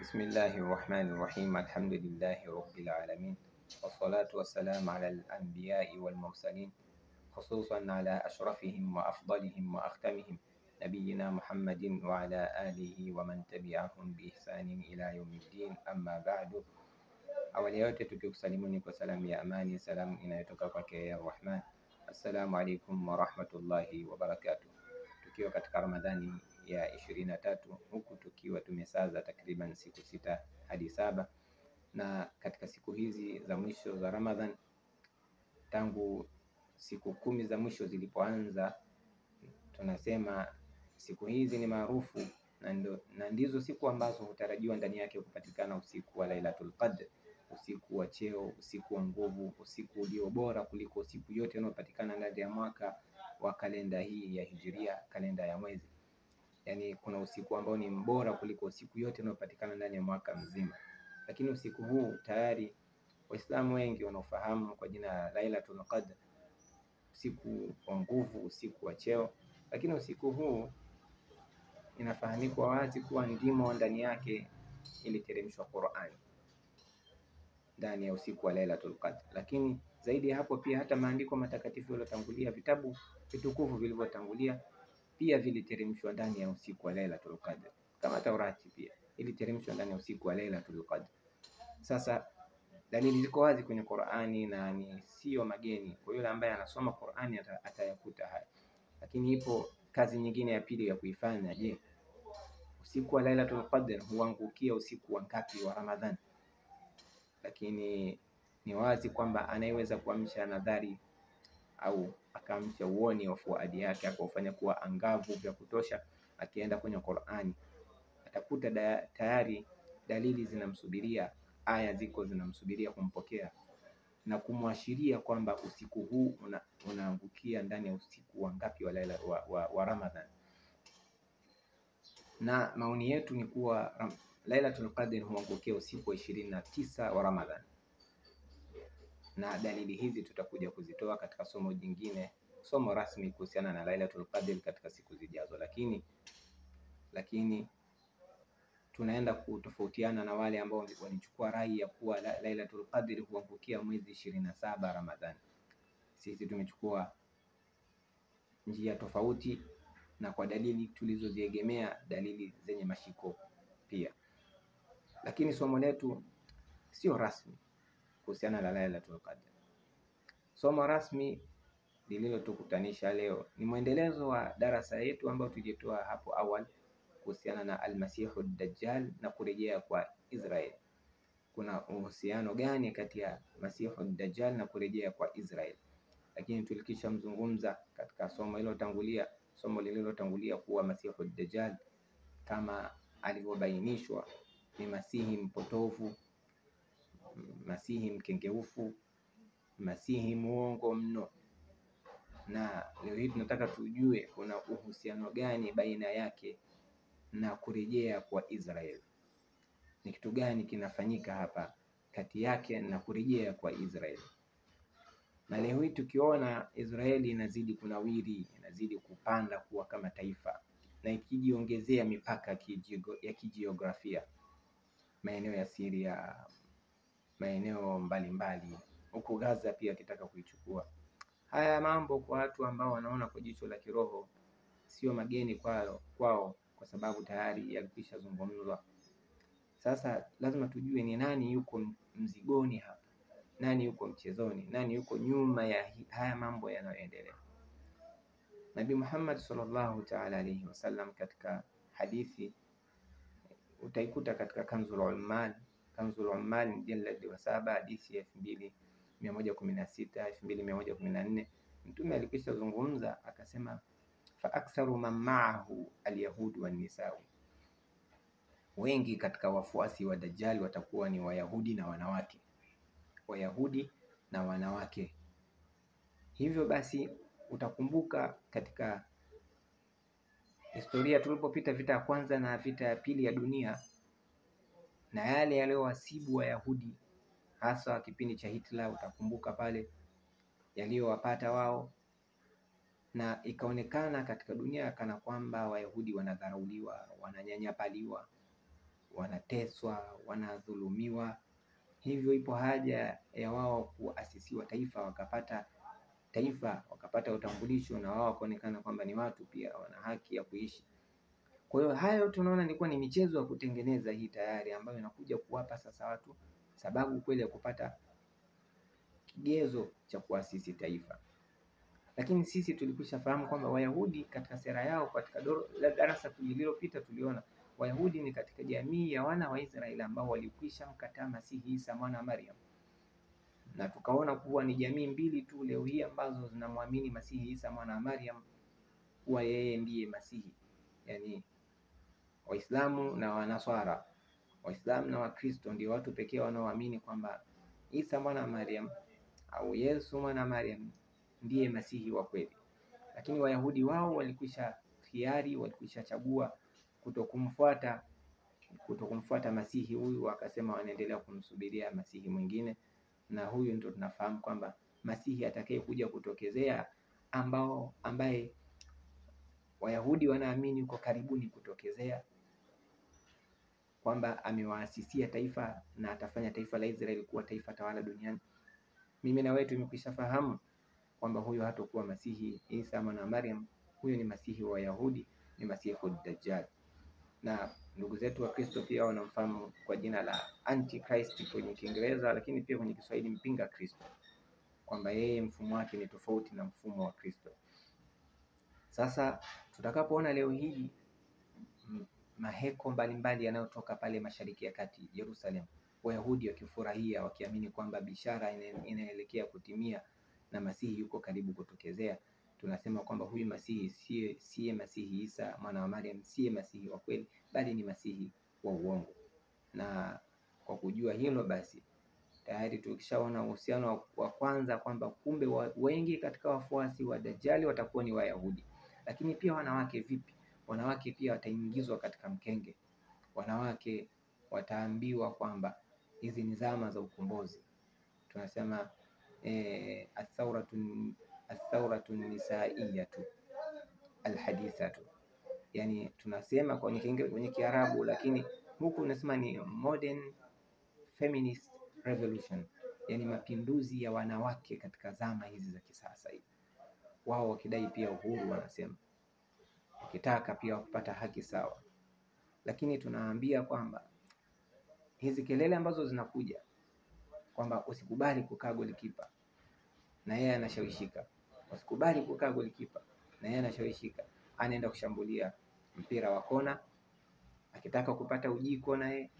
Bismillahi rahmani rahim. Alhamdulillahi rabbil alamin wassalatu wassalamu ala al-anbiyai wal mursalin khususan ala ashrafihim wa afdalihim wa akhtamihim nabiyina Muhammadin wa ala alihi wa man tabi'ahum bi ihsanin ila yaumiddin. Amma ba'du. Awali yote tukikusalimuni kwa salamu ya amani, salamu inayotoka kwake ya Rahman. Assalamu alaikum wa rahmatullahi wa barakatuh. Tukiwa katika Ramadhani ya 23 huku tukiwa tumesaza takriban siku 6 hadi 7, na katika siku hizi za mwisho za Ramadhan, tangu siku 10 za mwisho zilipoanza, tunasema siku hizi ni maarufu na ndizo siku ambazo hutarajiwa ndani yake kupatikana usiku wa Lailatul Qadr, usiku wa cheo, usiku wa nguvu, usiku ulio bora kuliko usiku yote unaopatikana ndani ya mwaka wa kalenda hii ya Hijiria, kalenda ya mwezi. Yani kuna usiku ambao ni mbora kuliko usiku yote unaopatikana ndani ya mwaka mzima. Lakini usiku huu tayari Waislamu wengi wanaofahamu kwa jina la Lailatul Qadr, usiku wa nguvu, usiku wa cheo. Lakini usiku huu inafahamika wazi kuwa ndimo ndani yake iliteremshwa Qur'an ndani ya usiku wa Lailatul Qadr. Lakini zaidi ya hapo pia hata maandiko matakatifu yaliyotangulia, vitabu vitukufu vilivyotangulia pia viliteremshwa ndani ya usiku wa Lailatul Qadr. Kama Taurati pia iliteremshwa ndani ya usiku wa Lailatul Qadr. Sasa dalili ziko wazi kwenye Qur'ani na ni sio mageni kwa yule ambaye anasoma Qur'ani atayakuta haya. Lakini ipo kazi nyingine ya pili ya kuifanya. Je, usiku wa Lailatul Qadr huangukia usiku wa ngapi wa Ramadhan? Lakini ni wazi kwamba anayeweza kuamsha nadhari au akaamsha uoni wa fuadi yake akaufanya kuwa angavu vya kutosha, akienda kwenye Qur'ani atakuta tayari dalili zinamsubiria, aya ziko zinamsubiria kumpokea na kumwashiria kwamba usiku huu unaangukia ndani ya usiku wa ngapi wa Laila wa Ramadhan. Na maoni yetu ni kuwa Lailatul Qadr huangukia usiku wa 29 wa Ramadhan, na dalili hizi tutakuja kuzitoa katika somo jingine, somo rasmi kuhusiana na Lailatul Qadr katika siku zijazo. Lakini tunaenda kutofautiana na wale ambao walichukua rai ya kuwa Lailatul Qadr huangukia mwezi 27 Ramadhan. Sisi tumechukua njia tofauti na kwa dalili tulizoziegemea, dalili zenye mashiko pia. Lakini somo letu sio rasmi kuhusiana na Lailatul Qadr. Somo rasmi lililotukutanisha leo ni mwendelezo wa darasa yetu ambayo tulitoa hapo awali kuhusiana na Al-Masihu Dajjal na kurejea kwa Israel. Kuna uhusiano gani kati ya Masihu Dajjal na kurejea kwa Israel? Lakini tulikisha mzungumza katika somo lililotangulia, somo lililotangulia kuwa Masihu Dajjal kama alivyobainishwa ni masihi mpotofu, masihi mkengeufu, masihi muongo mno. Na leo hii tunataka tujue kuna uhusiano gani baina yake na kurejea kwa Israel. Ni kitu gani kinafanyika hapa kati yake na kurejea kwa Israel? Na leo hii tukiona Israeli inazidi kunawiri, inazidi kupanda kuwa kama taifa na ikijiongezea mipaka ya kijiografia, maeneo ya Syria, maeneo mbalimbali, huko Gaza pia akitaka kuichukua. Haya mambo kwa watu ambao wanaona kwa jicho la kiroho sio mageni kwao, kwa sababu tayari yalikwisha zungumzwa. Sasa lazima tujue ni nani yuko mzigoni hapa, nani yuko mchezoni, nani yuko nyuma ya haya mambo yanayoendelea. Nabii Muhammad sallallahu ta'ala alayhi wasallam katika hadithi utaikuta katika Kanzul Ummal, Kanzul Ummal mjaladi wa 7 hadithi ya 2116 2114, Mtume alikwisha zungumza akasema, fa aktharu man ma'ahu al-yahud wan-nisa'u, wengi katika wafuasi wa Dajjal watakuwa ni Wayahudi na wanawake, Wayahudi na wanawake. Hivyo basi utakumbuka katika historia tulipopita vita ya kwanza na vita ya pili ya dunia, na yale yaliyowasibu Wayahudi hasa kipindi cha Hitler, utakumbuka pale yaliyowapata wao, na ikaonekana katika dunia kana kwamba Wayahudi wanadharauliwa, wananyanyapaliwa, wanateswa, wanadhulumiwa. Hivyo ipo haja ya wao kuasisiwa taifa, wakapata taifa, wakapata utambulisho, na wao wakaonekana kwamba ni watu pia, wana haki ya kuishi. Kwa hiyo hayo tunaona ilikuwa ni michezo ya kutengeneza hii tayari, ambayo inakuja kuwapa sasa watu sababu kweli ya kupata kigezo cha kuasisi taifa. Lakini sisi tulikwisha fahamu kwamba Wayahudi katika sera yao, katika darasa lililopita tuliona Wayahudi ni katika jamii ya wana wa Israeli ambao walikwisha mkataa Masihi Isa mwana wa Maryam, na tukaona kuwa ni jamii mbili tu leo hii ambazo zinamwamini Masihi Isa mwana wa Maryam kuwa yeye ndiye Masihi, yani Waislamu na Wanaswara. Waislamu na Wakristo ndio watu pekee wanaoamini kwamba Isa mwana wa Maryam au Yesu mwana wa Maryam ndiye Masihi wa kweli. Lakini Wayahudi wao walikwisha khiari, walikwisha chagua kutokumfuata Masihi huyu, wakasema wanaendelea kumsubiria Masihi mwingine, na huyu ndio tunafahamu kwamba Masihi atakayekuja kutokezea, ambaye Wayahudi wanaamini uko karibuni kutokezea, kwamba amewaasisia taifa na atafanya taifa la Israeli kuwa taifa tawala duniani. Mimi na wewe tumekwisha fahamu kwamba huyu hatakuwa Masihi Isa mwana wa Maryam, huyu ni Masihi wa Wayahudi, ni Masihi Dajjal. Na ndugu zetu wa Kristo pia wanamfahamu kwa jina la Antichrist kwenye Kiingereza, lakini pia kwenye Kiswahili mpinga Kristo, kwamba yeye mfumo wake ni tofauti na mfumo wa Kristo. Sasa tutakapoona leo hii maheko mbalimbali yanayotoka pale Mashariki ya Kati, Jerusalem, Wayahudi wakifurahia wakiamini kwamba bishara inaelekea kutimia na Masihi yuko karibu kutokezea, tunasema kwamba huyu Masihi siye Masihi Isa mwana wa Maryam, siye Masihi wa kweli, bali ni Masihi wa uongo. Na kwa kujua hilo basi tayari tukishaona uhusiano wa kwanza kwamba kumbe wengi katika wafuasi wa Dajjali watakuwa ni Wayahudi. Lakini pia wanawake vipi? Wanawake pia wataingizwa katika mkenge. Wanawake wataambiwa kwamba hizi ni zama za ukombozi. Tunasema athauratu nisaiyatu alhadithatu, yani tunasema kwenye Kiarabu, lakini huku unasema ni modern feminist revolution, yani mapinduzi ya wanawake katika zama hizi za kisasa hivi. Wao wakidai pia uhuru, wanasema wakitaka pia kupata haki sawa. Lakini tunaambia kwamba hizi kelele ambazo zinakuja kwamba usikubali kukaa golikipa, na yeye anashawishika, usikubali kukaa golikipa, na yeye anashawishika, anaenda kushambulia mpira wa kona, akitaka kupata ujiko, naye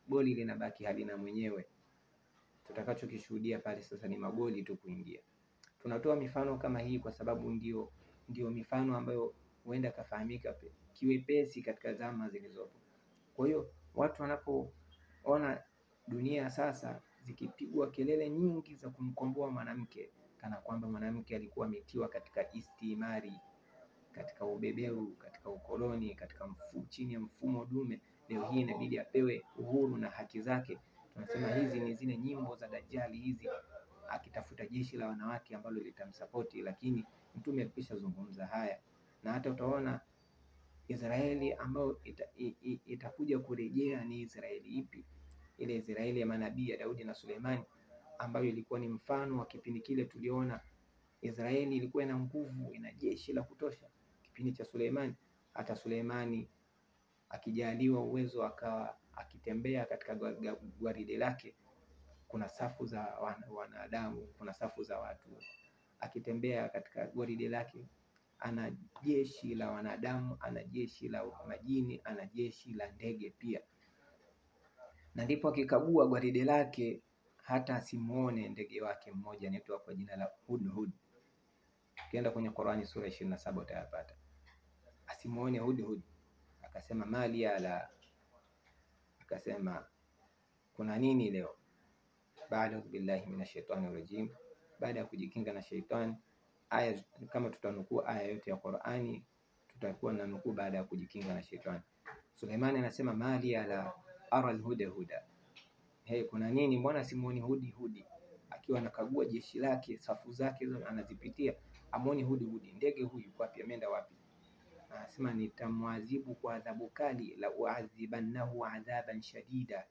goli linabaki halina mwenyewe. Tutakachokishuhudia pale sasa ni magoli tu kuingia. Tunatoa mifano kama hii kwa sababu ndio mifano ambayo huenda kafahamika kiwepesi katika zama zilizopo. Kwa hiyo watu wanapoona dunia sasa zikipigwa kelele nyingi za kumkomboa mwanamke, kana kwamba mwanamke alikuwa ametiwa katika istimari, katika ubeberu, katika ukoloni, katika chini ya mfumo dume, leo hii inabidi apewe uhuru na haki zake. Tunasema hizi ni zile nyimbo za Dajjali hizi, akitafuta jeshi la wanawake ambalo litamsapoti. Lakini Mtume alikwisha zungumza haya, na hata utaona Israeli ambayo itakuja kurejea ni Israeli ipi? Ile Israeli ya manabii ya Daudi na Suleimani, ambayo ilikuwa ni mfano wa kipindi kile. Tuliona Israeli ilikuwa ina nguvu, ina jeshi la kutosha kipindi cha Suleimani. Hata Suleimani akijaliwa uwezo akawa akitembea katika gwaride lake, kuna safu za wanadamu, kuna safu za watu. Akitembea katika gwaride lake, ana jeshi la wanadamu, ana jeshi la majini, ana jeshi la ndege pia. Na ndipo akikagua gwaride lake hata asimuone ndege wake mmoja anaitwa kwa jina la Hudhud. Ukienda kwenye Qur'ani sura 27 utayapata. Asimuone Hudhud, akasema mali ya la, akasema kuna nini leo? Baada billahi minashaitani rajim, baada ya kujikinga na shaitani. Aya kama tutanukuu aya yote ya Qur'ani tutakuwa na nukuu baada ya kujikinga na shaitani. Suleimani anasema mali ya la ara alhuda huda, hey, kuna nini? Mbona simuoni hudi hudi? Akiwa anakagua jeshi lake, safu zake hizo anazipitia, amuoni hudi hudi, ndege huyu wapi, ameenda wapi? Anasema nitamwadhibu kwa adhabu kali, la uadhibannahu adhaban shadida,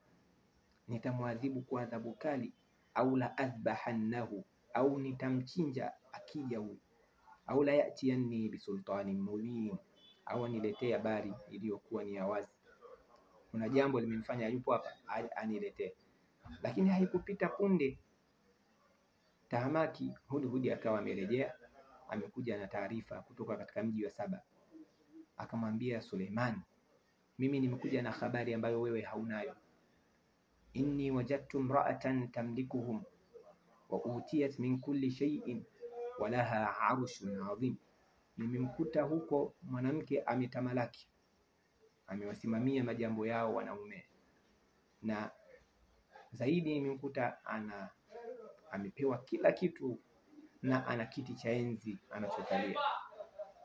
nitamwadhibu kwa adhabu kali, au la adhbahannahu, au nitamchinja akija huyu, au la yatiyanni bisultanin mubin, au aniletee habari iliyokuwa ni ya wazi. Kuna jambo limemfanya yupo hapa, aniletee. Lakini haikupita punde, tahamaki, Hudhudi akawa amerejea, amekuja na taarifa kutoka katika mji wa Saba. Akamwambia Suleiman, mimi nimekuja na habari ambayo wewe haunayo. Inni wajadtu imra'atan tamlikuhum wa utiyat min kulli shay'in wa laha arshun adhim, nimemkuta huko mwanamke ametamalaki, amewasimamia majambo yao wanaume, na zaidi nimemkuta ana amepewa kila kitu na ana kiti cha enzi anachokalia.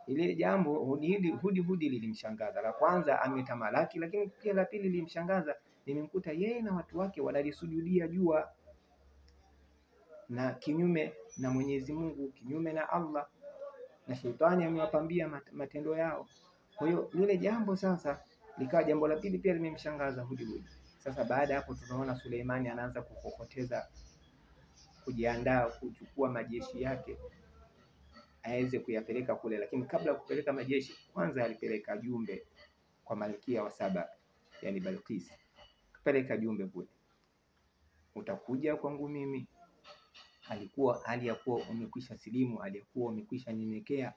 Ile jambo Hudhudi lilimshangaza. La kwanza ametamalaki, lakini pia la pili lilimshangaza, nimemkuta yeye na watu wake wanalisujudia jua, na kinyume na Mwenyezi Mungu, kinyume na Allah, na shetani amewapambia matendo yao. Kwa hiyo lile jambo sasa likawa jambo la pili pia limemshangaza Hudhudi. Sasa baada hapo tunaona Suleimani anaanza kukokoteza, kujiandaa kuchukua majeshi yake aweze kuyapeleka kule. Lakini kabla ya kupeleka majeshi, kwanza alipeleka jumbe kwa malkia wa Saba, yani Balqis. Kupeleka jumbe kule, utakuja kwangu mimi, alikuwa hali ya kuwa umekwisha silimu, alikuwa umekwisha nyenyekea.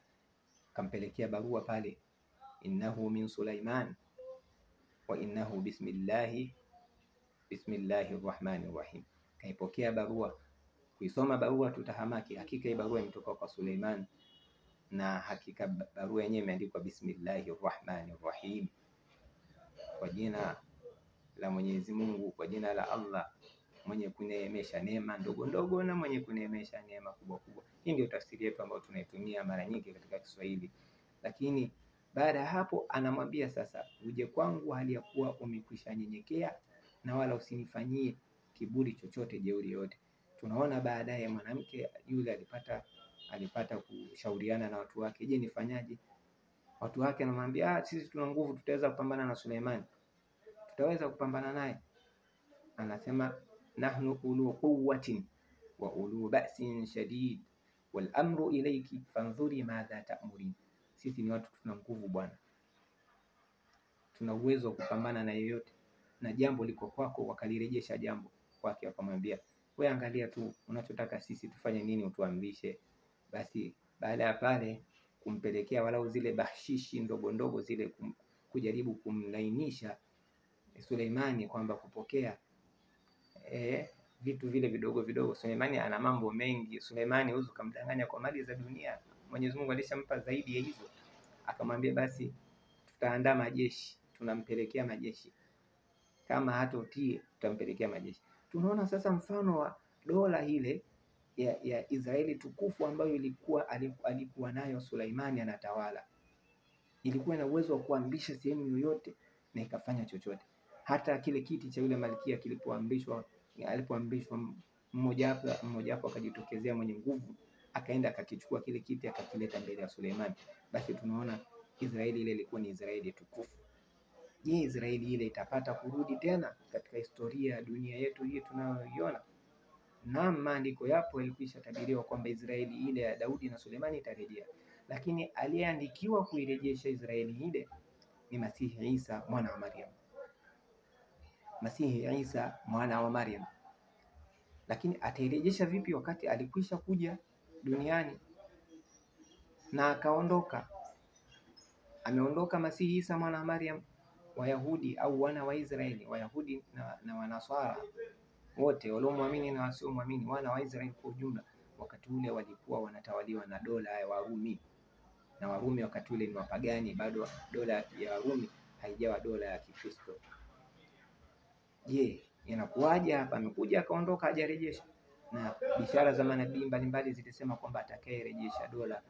Kampelekea barua pale, innahu min Sulaiman wa innahu bismillahi bismillahi rrahmani rrahim. Kaipokea barua, kuisoma barua tutahamaki, hakika hii barua imetoka kwa Suleiman, na hakika barua yenyewe imeandikwa bismillahi rrahmani rrahim, kwa jina la Mwenyezi Mungu, kwa jina la Allah mwenye kuneemesha neema ndogo ndogo na mwenye kuneemesha neema kubwa kubwa. Hii ndio tafsiri yetu ambayo tunaitumia mara nyingi katika Kiswahili. Lakini baada ya hapo anamwambia sasa, uje kwangu hali ya kuwa umekwisha nyenyekea na wala usinifanyie kiburi chochote, jeuri yote. Tunaona baadaye mwanamke yule alipata kushauriana na watu wake, je, nifanyaje? Watu wake anamwambia, sisi tuna nguvu, tutaweza kupambana na Suleimani, tutaweza kupambana naye. Anasema nahnu ulu quwwatin wa ulu ba'sin shadid wal amru ilayki fanzuri madha ta'murin, sisi ni watu tuna nguvu bwana, tuna uwezo wa kupambana na yeyote, na jambo liko kwako. Wakalirejesha jambo kwake, wakamwambia we angalia tu unachotaka sisi tufanye nini, utuamrishe. Basi baada ya pale kumpelekea walau zile bahshishi ndogo ndogo zile, kujaribu kumlainisha Suleimani kwamba kupokea vitu vile vidogo vidogo. Suleimani ana mambo mengi. Suleimani huwezi kumdanganya kwa mali za dunia, Mwenyezi Mungu alishampa zaidi ya hizo. Akamwambia basi tutaandaa majeshi, tunampelekea majeshi, kama hatotii tutampelekea majeshi. Tunaona sasa mfano wa dola ile ya Israeli tukufu ambayo ilikuwa alikuwa nayo Suleimani anatawala, ilikuwa na uwezo wa kuamrisha sehemu yoyote na ikafanya chochote. Hata kile kiti cha yule malkia kilipoamrishwa, alipoamrishwa mmoja hapo akajitokezea mwenye nguvu, akaenda akakichukua kile kiti akakileta mbele ya Suleimani. Basi tunaona Israeli ile ilikuwa ni Israeli tukufu. Je, Israeli ile itapata kurudi tena katika historia ya dunia yetu hii tunayoiona? Naam, maandiko yapo, yalikwisha tabiriwa kwamba Israeli ile ya Daudi na Sulemani itarejea, lakini aliyeandikiwa kuirejesha Israeli ile ni Masihi Isa mwana wa Maryam. Masihi Isa mwana wa Maryam. Lakini atairejesha vipi wakati alikwisha kuja duniani na akaondoka? Ameondoka Masihi Isa mwana wa Maryam. Wayahudi au wana wa Israeli, Wayahudi na Wanaswara wote waliomwamini na wasiomwamini, wana wa Israeli kwa ujumla, wakati ule walikuwa wanatawaliwa na dola ya Warumi, na Warumi wakati ule ni wapagani, bado dola ya Warumi haijawa dola ya Kikristo. Je, inakuwaje hapa? Amekuja akaondoka, hajarejesha. Na bishara za manabii mbalimbali zilisema kwamba atakayerejesha dola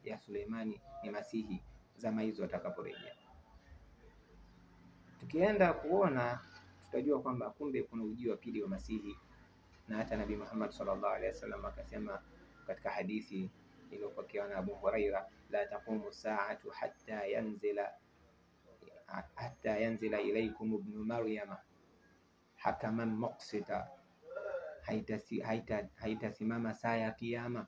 ya Suleimani ni Masihi zama hizo atakaporejea. Tukienda kuona tutajua kwamba kumbe kuna ujio wa pili wa Masihi, na hata Nabii Muhammad sallallahu alaihi wasallam akasema katika hadithi iliyopokewa na Abu Huraira, la taqumu saatu hatta yanzila ilaykum ibnu Maryama hakaman muqsita, haitasimama saa ya kiyama,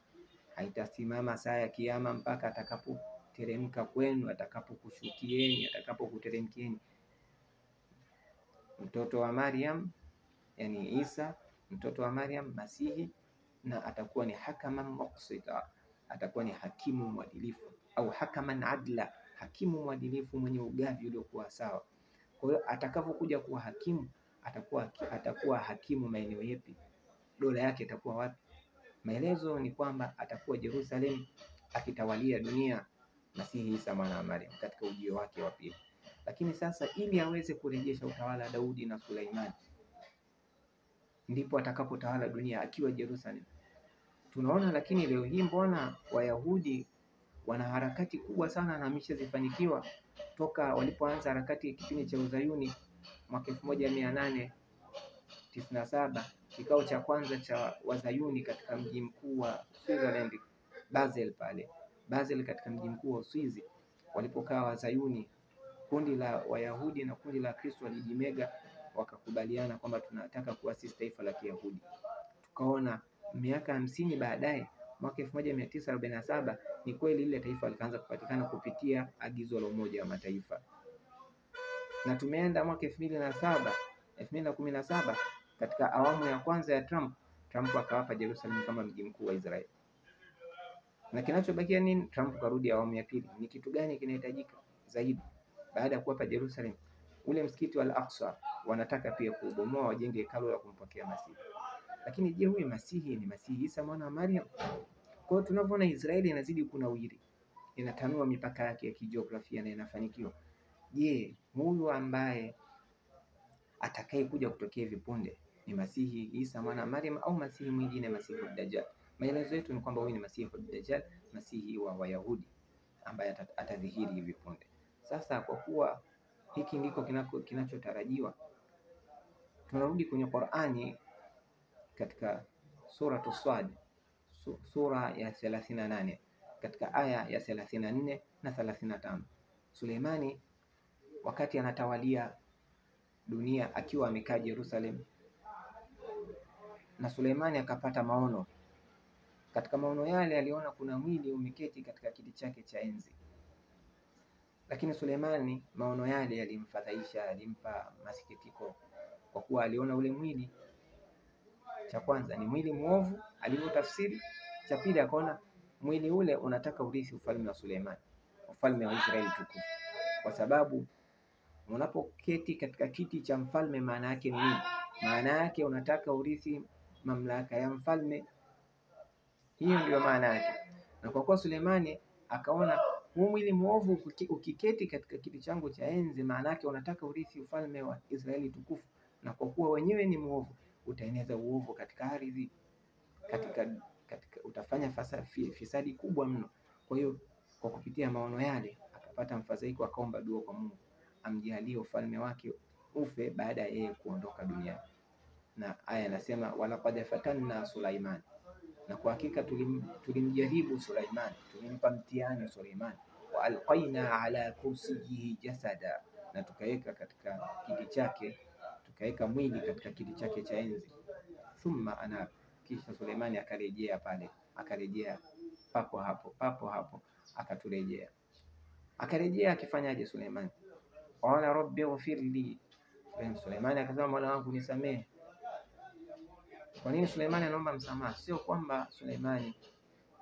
haitasimama saa ya kiyama mpaka atakapoteremka kwenu, atakapokushukieni, atakapokuteremkieni mtoto wa Maryam, yani Isa mtoto wa Maryam Masihi, na atakuwa ni hakaman muqsita, atakuwa ni hakimu mwadilifu, au hakaman adla, hakimu mwadilifu mwenye ugavi uliokuwa sawa. Kwa hiyo atakapokuja kuwa hakimu, atakuwa hakimu maeneo yepi? Dola yake itakuwa wapi? Maelezo ni kwamba atakuwa Jerusalem akitawalia dunia, Masihi Isa mwana wa Maryam katika ujio wake wa pili. Lakini sasa ili aweze kurejesha utawala Daudi na Suleimani, ndipo atakapotawala dunia akiwa Jerusalem. Tunaona lakini leo hii mbona Wayahudi wana harakati kubwa sana na ameshazifanikiwa toka walipoanza harakati kipindi cha Uzayuni mwaka 1897, kikao cha kwanza cha Wazayuni katika mji mkuu wa Switzerland, Basel pale Basel, katika mji mkuu wa Uswizi, walipokaa Wazayuni, kundi la Wayahudi na kundi la Kristo walijimega, wakakubaliana kwamba tunataka kuasisi taifa la Kiyahudi. Tukaona miaka 50 baadaye mwaka 1947 ni kweli ile taifa likaanza kupatikana kupitia agizo la Umoja wa Mataifa. Na tumeenda mwaka 2017 katika awamu ya kwanza ya Trump, Trump akawapa Jerusalem kama mji mkuu wa Israeli. Na kinachobakia nini? Trump karudi awamu ya pili. Ni kitu gani kinahitajika zaidi baada ya kuwapa Jerusalem? Ule msikiti wa Al-Aqsa wanataka pia kuubomoa, wajenge hekalu la kumpokea Masihi. Lakini je, huyu Masihi ni Masihi Isa mwana wa Maryam? Kwa hiyo tunavyoona Israeli inazidi kunawiri, inatanua mipaka yake ya kijiografia na inafanikiwa. Je, huyu ambaye atakaye kuja kutokea hivi punde ni Masihi Isa mwana wa Maryam au Masihi mwingine, Masihi Dajjal? Maelezo yetu ni kwamba huyu ni Masihi Dajjal, Masihi wa Wayahudi ambaye atadhihiri hivi punde. Sasa kwa kuwa hiki ndiko kinachotarajiwa, tunarudi kwenye Qur'ani katika Suratu Swad, sura ya 38 katika aya ya 34 na 35. Suleimani wakati anatawalia dunia akiwa amekaa Jerusalem, na Suleimani akapata maono. Katika maono yale aliona kuna mwili umeketi katika kiti chake cha enzi. Lakini Suleimani maono yale yalimfadhaisha, yalimpa masikitiko, kwa kuwa aliona ule mwili, cha kwanza ni mwili muovu alivyotafsiri, cha pili akaona mwili ule unataka urithi ufalme wa Suleimani, ufalme wa Israeli tukufu. Kwa sababu unapoketi katika kiti cha mfalme maana yake ni nini? Maana yake unataka urithi mamlaka ya mfalme. Hiyo ndio maana yake. Na kwa kuwa Suleimani akaona huu mwili muovu ukiketi katika kiti changu cha enzi, maana yake unataka urithi ufalme wa Israeli tukufu, na kwa kuwa wenyewe ni muovu, utaeneza uovu katika ardhi, katika utafanya fisadi kubwa mno. Kwa hiyo kwa kupitia maono yale akapata mfadhaiko, akaomba dua kwa Mungu amjalie ufalme wake ufe baada ya yeye kuondoka duniani. Na aya inasema walaqad fatanna Sulaiman, na kwa hakika tulimjaribu Sulaiman, tulimpa mtihani Sulaiman, wa alqaina ala kursiyihi jasada, na tukaweka katika kiti chake, tukaweka mwili katika kiti chake cha enzi. Thumma ana, kisha Suleimani akarejea pale, akarejea papo hapo, papo hapo akaturejea. Akarejea akifanyaje Suleimani? Qala rabbi ighfirli. Suleimani akasema Mola wangu nisamehe. Kwa nini Suleimani anaomba msamaha? Sio kwamba Suleimani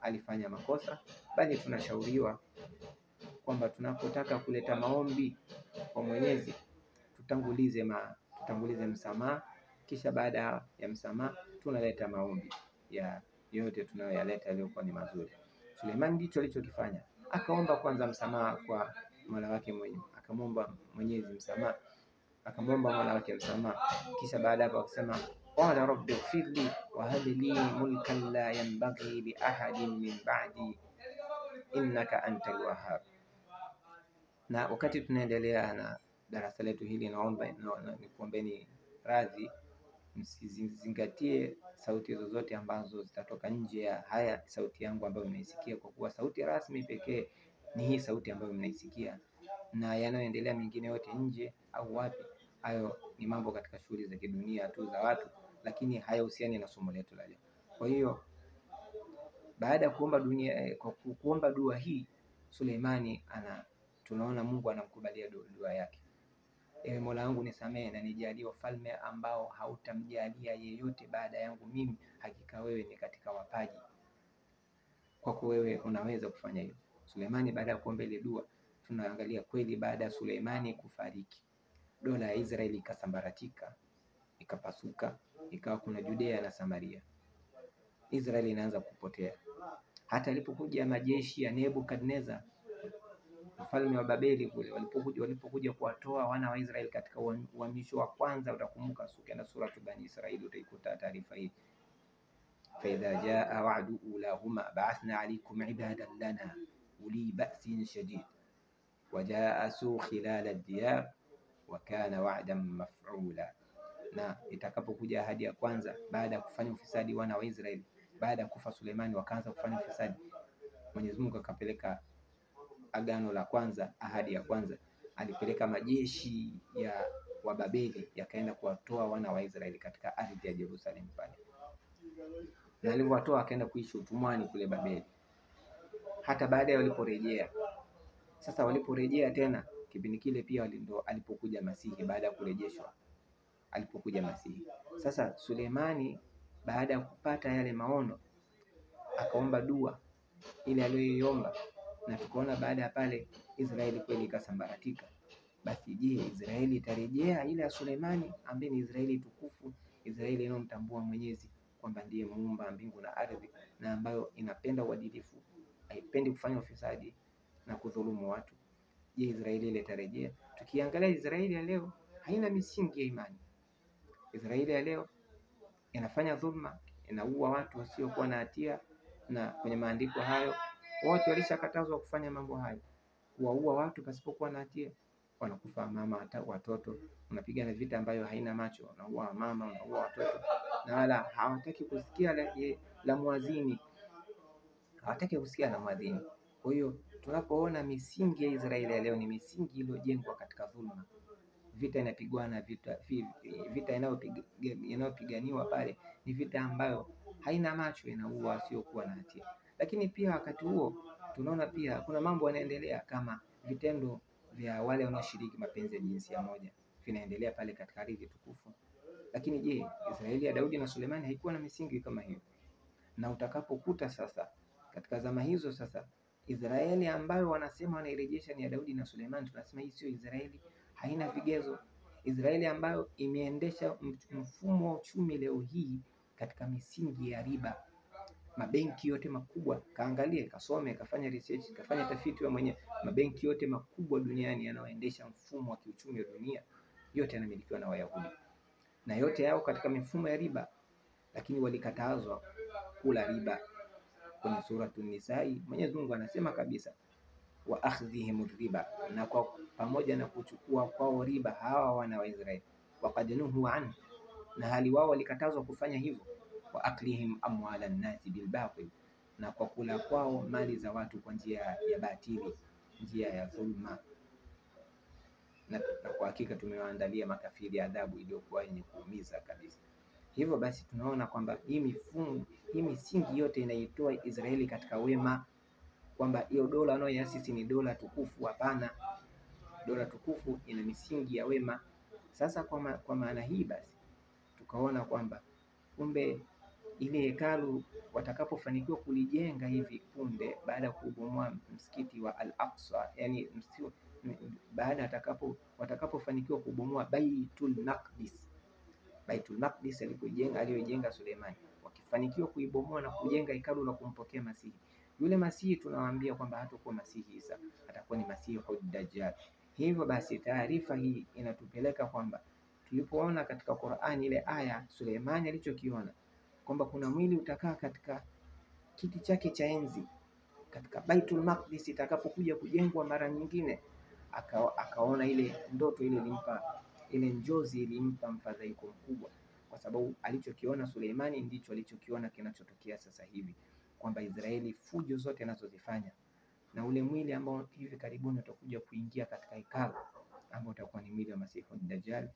alifanya makosa, bali tunashauriwa kwamba tunapotaka kuleta maombi kwa Mwenyezi tutangulize msamaha, kisha baada ya msamaha tunaleta maombi ya yote tunayoyaleta yaliyokuwa ni mazuri. Suleimani ndicho alichokifanya, akaomba kwanza msamaha kwa Mola wake mwenyewe, akamwomba Mwenyezi msamaha, akamwomba Mola wake msamaha, kisha baada hapo akasema qala rabbi ighfirli wa hab li mulkan la yanbaghi li ahadin min ba'di innaka antal wahhab. Na wakati tunaendelea na darasa letu hili, naomba nikuombeni radhi Msizingatie sauti zozote ambazo zitatoka nje ya haya sauti yangu ambayo mnaisikia, kwa kuwa sauti rasmi pekee ni hii sauti ambayo mnaisikia, na yanayoendelea mengine yote nje au wapi, hayo ni mambo katika shughuli za kidunia tu za watu, lakini hayahusiani na somo letu la leo. Kwa hiyo baada ya kuomba dunia, kwa kuomba dua hii Suleimani tunaona Mungu anamkubalia dua yake. Ewe Mola wangu nisamehe na nijalie ufalme ambao hautamjalia yeyote baada yangu mimi, hakika wewe ni katika wapaji, kwako wewe unaweza kufanya hivyo. Suleimani baada ya kuomba ile dua, tunaangalia kweli baada ya Suleimani kufariki, dola ya Israeli ikasambaratika, ikapasuka, ikawa kuna Judea na Samaria. Israeli inaanza kupotea. Hata alipokuja majeshi ya Nebukadnezar mfalme wa Babeli kule, walipokuja kuwatoa wana wa Israeli katika uhamisho wa kwanza, utakumbuka ukienda suratu Bani Israili utaikuta taarifa hii. Fa idha jaa wa'du ulahuma ba'athna alaykum ibadan lana uli ba'sin shadid wajaasu khilal ad-diyar wa kana wa'dan maf'ula. Na itakapokuja ahadi ya kwanza baada ya kufanya ufisadi wana wa Israeli, baada ya kufa Suleimani wakaanza kufanya ufisadi, Mwenyezi Mungu akapeleka agano la kwanza, ahadi ya kwanza, alipeleka majeshi ya Wababeli yakaenda kuwatoa wana wa Israeli katika ardhi ya Jerusalem pale, na alivyowatoa akaenda kuishi utumwani kule Babeli. Hata baadaye waliporejea, sasa waliporejea tena kipindi kile pia ndo alipokuja Masihi, baada ya kurejeshwa alipokuja Masihi. Sasa Suleimani baada ya kupata yale maono akaomba dua ile aliyoiomba, na tukaona baada ya pale Israeli kweli ikasambaratika. Basi je, Israeli itarejea ile ya Suleimani ambaye ni Israeli tukufu, Israeli inayomtambua Mwenyezi kwamba ndiye muumba mbingu na ardhi, na ambayo inapenda uadilifu, haipendi kufanya ufisadi na kudhulumu watu? Je, Israeli ile itarejea? Tukiangalia Israeli ya leo haina misingi ya imani. Israeli ya leo inafanya dhulma, inaua watu wasiokuwa na hatia, na kwenye maandiko hayo wote walishakatazwa kufanya mambo hayo, kuwaua watu pasipokuwa na hatia. Wanakufa mama, hata watoto. Unapigana vita ambayo haina macho, unaua mama, unaua watoto, na wala hawataki kusikia la muadhini, hawataki kusikia la muadhini. Kwa hiyo tunapoona misingi ya Israeli ya leo ni misingi iliyojengwa katika dhulma. Vita inapigwana, vita inayopiganiwa pale ni vita ambayo haina macho, inaua wasiokuwa na hatia. Lakini pia wakati huo tunaona pia kuna mambo yanaendelea kama vitendo vya wale wanaoshiriki mapenzi ya jinsia moja vinaendelea pale katika ardhi tukufu. Lakini je, Israeli ya Daudi na Sulemani haikuwa na misingi kama hiyo? Na utakapokuta sasa katika zama hizo sasa Israeli ambayo wanasema wanairejesha ni ya Daudi na Sulemani, tunasema hii sio Israeli, haina vigezo. Israeli ambayo imeendesha mfumo wa uchumi leo hii katika misingi ya riba. Mabenki yote makubwa, kaangalie, kasome, kafanya research, kafanya tafiti wewe mwenyewe. Mabenki yote makubwa duniani yanayoendesha mfumo wa kiuchumi wa dunia yote yanamilikiwa na Wayahudi, na yote yao katika mifumo ya riba, lakini walikatazwa kula riba. Kwenye Suratu Nisai Mwenyezi Mungu anasema kabisa, wa akhdhihim riba, na kwa pamoja na kuchukua kwao riba hawa wana wa Israeli, waqad nuhu an, na hali wao walikatazwa kufanya hivyo, wa aklihim amwala nnasi bilbatil, na kwa kula kwao mali za watu kwa njia ya batili, njia ya dhulma. Na kwa hakika tumewaandalia makafiri adhabu iliyokuwa yenye kuumiza kabisa. Hivyo basi tunaona kwamba hii mifumo, hii misingi yote inaitoa Israeli katika wema, kwamba hiyo dola wanayoiasisi ni dola tukufu. Hapana, dola tukufu ina misingi ya wema. Sasa kwa maana hii basi tukaona kwamba kumbe ile hekalu watakapofanikiwa kulijenga hivi punde baada ya kubomoa msikiti wa Al-Aqsa, yani baada watakapofanikiwa kubomoa Baitul Maqdis, Baitul Maqdis aliyojenga Suleimani, wakifanikiwa kuibomoa na kujenga hekalu la kumpokea Masihi, yule Masihi tunawaambia kwamba hatakuwa Masihi Isa, atakuwa ni Masihu Dajjal. Hivyo basi taarifa hii inatupeleka kwamba tulipoona katika Qur'ani ile aya Suleimani alichokiona kwamba kuna mwili utakaa katika kiti chake cha enzi katika Baitul Maqdis itakapokuja kujengwa mara nyingine, akaona ile ndoto ile ilimpa, ile njozi ilimpa mfadhaiko mkubwa. kwa sababu alichokiona Suleimani ndicho alichokiona kinachotokea sasa hivi, kwamba Israeli fujo zote anazozifanya na ule mwili ambao hivi karibuni utakuja kuingia katika hekalu ambao utakuwa ni mwili wa Masihu Dajjal,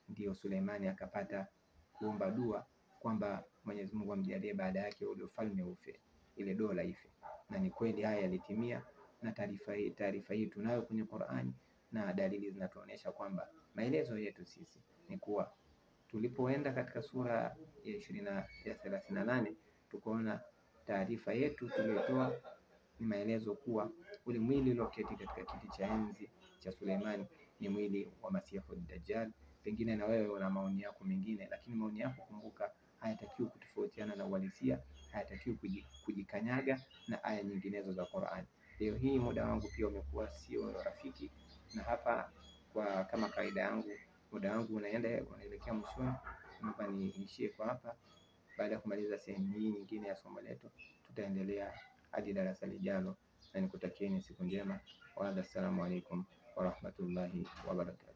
ndio Suleimani akapata kuomba dua kwamba Mwenyezi Mungu amjalie baada yake ule ufalme ufe, ile dola ife. Na ni kweli haya yalitimia, na taarifa hii tunayo kwenye Qur'ani, na dalili zinatuonyesha kwamba maelezo yetu sisi ni kuwa tulipoenda katika sura ya 38 tukaona taarifa yetu tuliyotoa ni maelezo kuwa ule mwili ulioketi katika kiti cha enzi cha Suleimani ni mwili wa Masihu Dajjal. Pengine na wewe una maoni yako mengine, lakini maoni yako kumbuka, hayatakiwi kutofautiana na uhalisia, hayatakiwi kujikanyaga na aya nyinginezo za Qur'an. Leo hii muda wangu pia umekuwa sio rafiki, na hapa kwa kama kawaida yangu muda wangu unaelekea mwishoni. Naomba niishie kwa hapa. Baada ya kumaliza sehemu hii nyingine ya somo letu, tutaendelea hadi darasa lijalo, na nikutakieni siku njema. Wa assalamu alaikum warahmatullahi wabarakatuh.